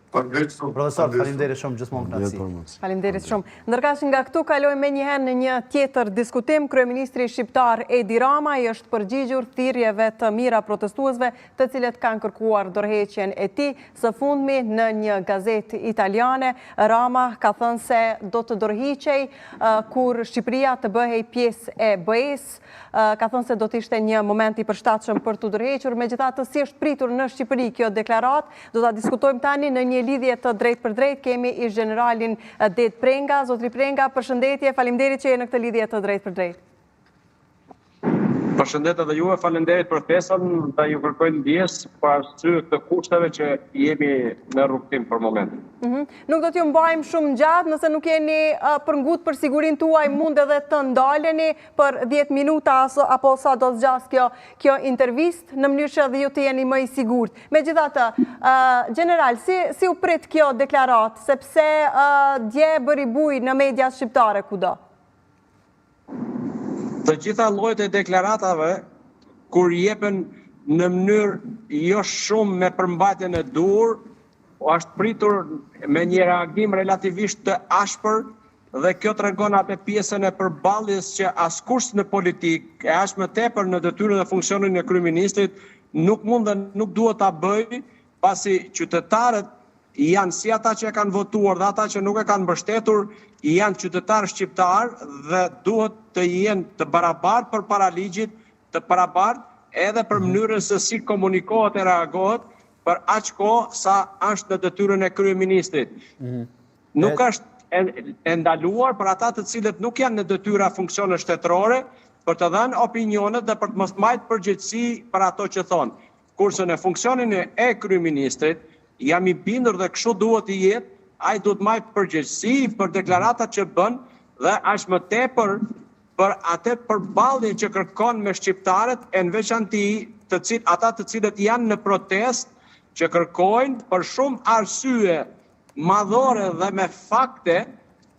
Faleminderit shumë. Profesor, faleminderit shumë, gjithmonë kënaqësi. Faleminderit shumë. Ndërkaq nga këtu kalojmë menjëherë në një tjetër diskutim. Kryeministri shqiptar Edi Rama i është përgjigjur thirrjeve të mijëra protestuesve të cilët kanë kërkuar dorëheqjen e tij. Së fundmi në një gazetë italiane, Rama ka thënë se do të dorëhiqej kur Shqipëria të bëhej pjesë e BE-së. Ka thënë se do të ishte një moment i përshtatshëm për t'u dorëhequr. Megjithatë, si është pritur në Shqipëri kjo deklaratë, Do ta diskutojmë tani në një lidhje të drejtpërdrejtë, kemi ish gjeneralin Dedë Prenga. Zotri Prenga, përshëndetje, faleminderit që je në këtë lidhje të drejtpërdrejtë. Përshëndetje edhe juve, faleminderit për ftesën dhe ju kërkoj ndjesë për arsye të kushteve që jemi në rrugëtim për momentin. Mhm. Nuk do t'ju mbajmë shumë gjatë, nëse nuk jeni për ngut për sigurinë tuaj, mund edhe të ndaleni për 10 minuta apo sa do të zgjasë kjo, kjo intervistë, në mënyrë që edhe ju të jeni më i sigurt. Megjithatë, gjeneral, si, si u prit kjo deklaratë, sepse dje bëri bujë në media shqiptare kudo? Të gjitha llojet e deklaratave, kur jepen në mënyrë jo shumë me përmbajtjen e duhur, është pritur me një reagim relativisht të ashpër Dhe kjo tregon atë pjesën e përballjes që askush në politikë, e aq më tepër në detyrën dhe funksionin e kryeministrit, nuk mund dhe nuk duhet ta bëjë, pasi qytetarët janë si ata që e kanë votuar dhe ata që nuk e kanë mbështetur, janë qytetarë shqiptarë dhe duhet të jenë të barabartë përpara ligjit, të barabartë edhe për mënyrën se si komunikohet e reagohet për aq kohë sa është në detyrën e kryeministrit. Nuk është e ndaluar për ata të cilët nuk janë në detyra funksione shtetërore për të dhënë opinionet dhe për të mos mbajtë përgjegjësi për ato që thonë. Kurse në funksionin e kryeministrit, jam i bindur dhe kështu duhet të jetë, ai duhet të mbajë përgjegjësi për deklaratat që bën dhe aq më tepër për atë përballje që kërkon me shqiptarët e në veçanti të cil, ata të cilët janë në protestë që kërkojnë për shumë arsye madhore dhe me fakte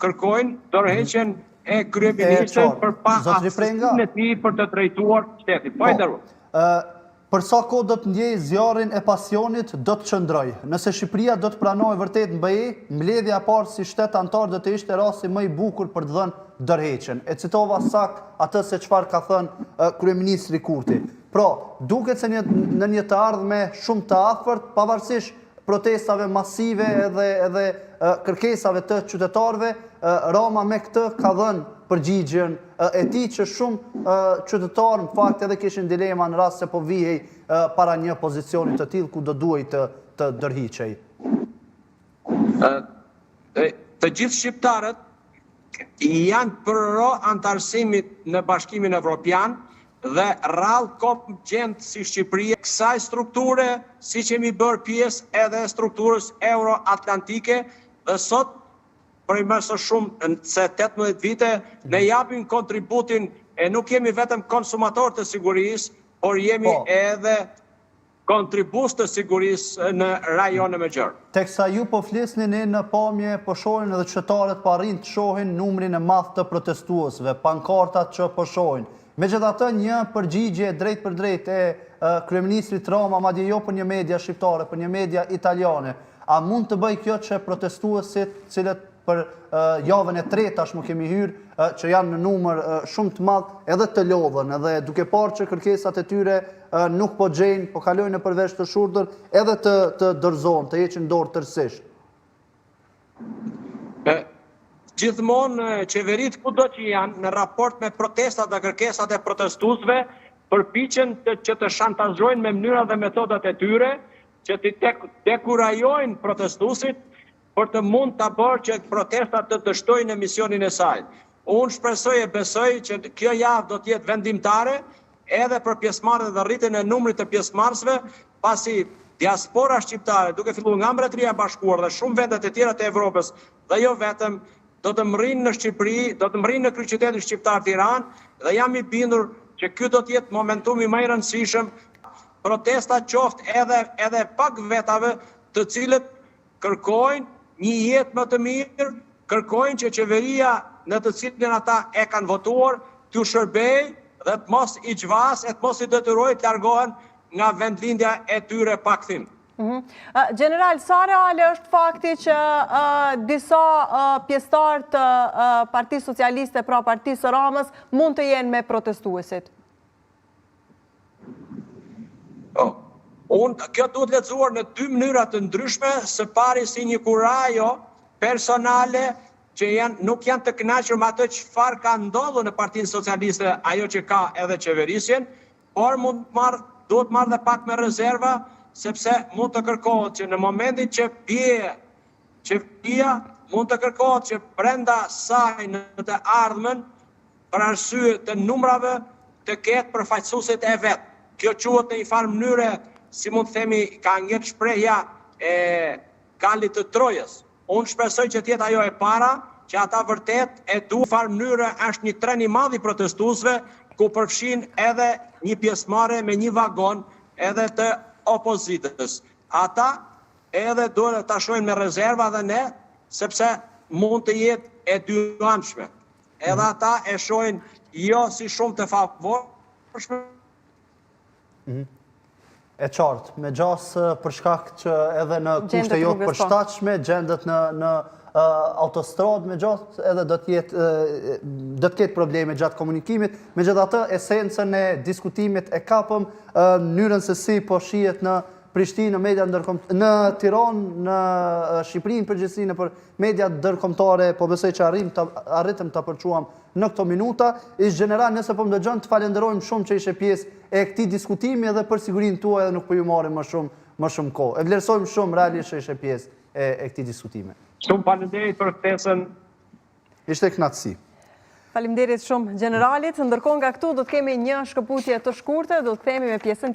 kërkojnë dorëheqjen e kryeministrit për paaftësinë e tij për të drejtuar shtetin. Po, i nderuar. Për sa kohë do të ndjej zjarrin e pasionit, do të qëndroj. Nëse Shqipëria do të pranohej vërtet në BE, mbledhja e parë si shtet anëtar do të ishte rasti më i bukur për të dhënë dorëheqjen. E citova saktë atë se çfarë ka thënë kryeministri Kurti. Pra, duket se një, në një të ardhme shumë të afërt, pavarësisht protestave masive edhe edhe kërkesave të qytetarëve, Rama me këtë ka dhënë përgjigjen e tij që shumë qytetarë në fakt edhe kishin dilema në rast se po vihej para një pozicioni të tillë ku do duhej të të dorëhiqej. Të gjithë shqiptarët janë pro anëtarësimit në Bashkimin Evropian dhe rrallë komb gjen si Shqipëria kësaj strukture siç jemi bërë pjesë edhe e strukturës euroatlantike dhe sot prej më së shumë se 18 vite ne japim kontributin e nuk jemi vetëm konsumatorë të sigurisë, por jemi po. edhe kontribues të sigurisë në rajon e më gjerë. Teksa ju po flisni ne në pamje po shohin edhe qytetarët po arrijnë të shohin numrin e madh të protestuesve, pankartat që po shohin. Megjithatë një përgjigje e drejtpërdrejtë e kryeministrit Rama, madje jo për një media shqiptare, për një media italiane, a mund të bëjë kjo që protestuesit, të cilët për javën e tretë tashmë kemi hyrë, që janë në numër shumë të madh, edhe të lodhen, edhe duke parë që kërkesat e tyre nuk po gjejnë, po kalojnë nëpër vesh të shurdhër, edhe të të dorëzohen, të heqin dorë tërësisht. Gjithmonë qeveritë kudo që janë në raport me protestat dhe kërkesat e protestuesve, përpiqen të, që të shantazhojnë me mënyrat dhe metodat e tyre, që t'i dekurajojnë protestuesit për të mund ta bërë që protesta të dështojë në misionin e saj. Unë shpresoj e besoj që kjo javë do të jetë vendimtare edhe për pjesëmarrjen dhe rritjen e numrit të pjesëmarrësve, pasi diaspora shqiptare, duke filluar nga Mbretëria e Bashkuar dhe shumë vende të tjera të Evropës dhe jo vetëm, do të mbërrijnë në Shqipëri, do të mbërrijnë në kryeqytetin shqiptar Tiranë dhe jam i bindur që ky do të jetë momentumi më i rëndësishëm, protesta qoftë edhe edhe pak vetave, të cilët Kërkojnë një jetë më të mirë, kërkojnë që qeveria në të cilën ata e kanë votuar t'u shërbejë dhe të mos i zhvasë e të mos i detyrojë të largohen nga vendlindja e tyre pa kthim. Mhm. Gjeneral, sa reale është fakti që disa pjesëtarë të Partisë Socialiste, pra Partisë së Ramës, mund të jenë me protestuesit? Po. Unë, kjo duhet lexuar në dy mënyra të ndryshme, së pari si një kurajo personale që janë, nuk janë të kënaqur me atë çfarë ka ndodhur në Partinë Socialiste, ajo që ka edhe qeverisjen, por mund të marrë, duhet marrë dhe pak me rezerva, sepse mund të kërkohet që në momentin që bie qeveria, mund të kërkohet që brenda saj në të ardhmen për arsye të numrave të ketë përfaqësuesit e vet. Kjo quhet në një farë mënyre, si mund të themi, ka ngel shprehja e kalit të Trojës. Unë shpresoj që të jetë ajo e para, që ata vërtet e duan. Në farë mënyre është një tren i madh i protestuesve, ku përfshin edhe një pjesëmarrje me një vagon edhe të opozitës. Ata edhe duhet ta shohin me rezerva dhe ne, sepse mund të jetë e dyanshme. Edhe ata e shohin jo si shumë të favorshme. Mhm. E qartë, me gjasë për shkak që edhe në kushte jo të po. përshtatshme, gjendet në në autostradë me gjasë edhe do të jetë do të ketë probleme gjatë komunikimit. Megjithatë, esencën e diskutimit e kapëm mënyrën se si po shihet në Prishtinë, në media ndërkombëtare, në Tiranë, në Shqipëri në përgjithësi nëpër mediat ndërkombëtare, po besoj që arrim ta arritëm ta përçuam në këto minuta. Ish gjeneral, nëse po më dëgjon, të falenderojmë shumë që ishe pjesë e këtij diskutimi edhe për sigurinë tuaj edhe nuk po ju marrim më shumë më shumë kohë. E vlerësojmë shumë realisht që ishe pjesë e, e këtij diskutimi. Shumë faleminderit për ftesën. Ishte kënaqësi. Faleminderit shumë gjeneralit. Ndërkohë nga këtu do të kemi një shkëputje të shkurtër, do të kthehemi me pjesën tjetër.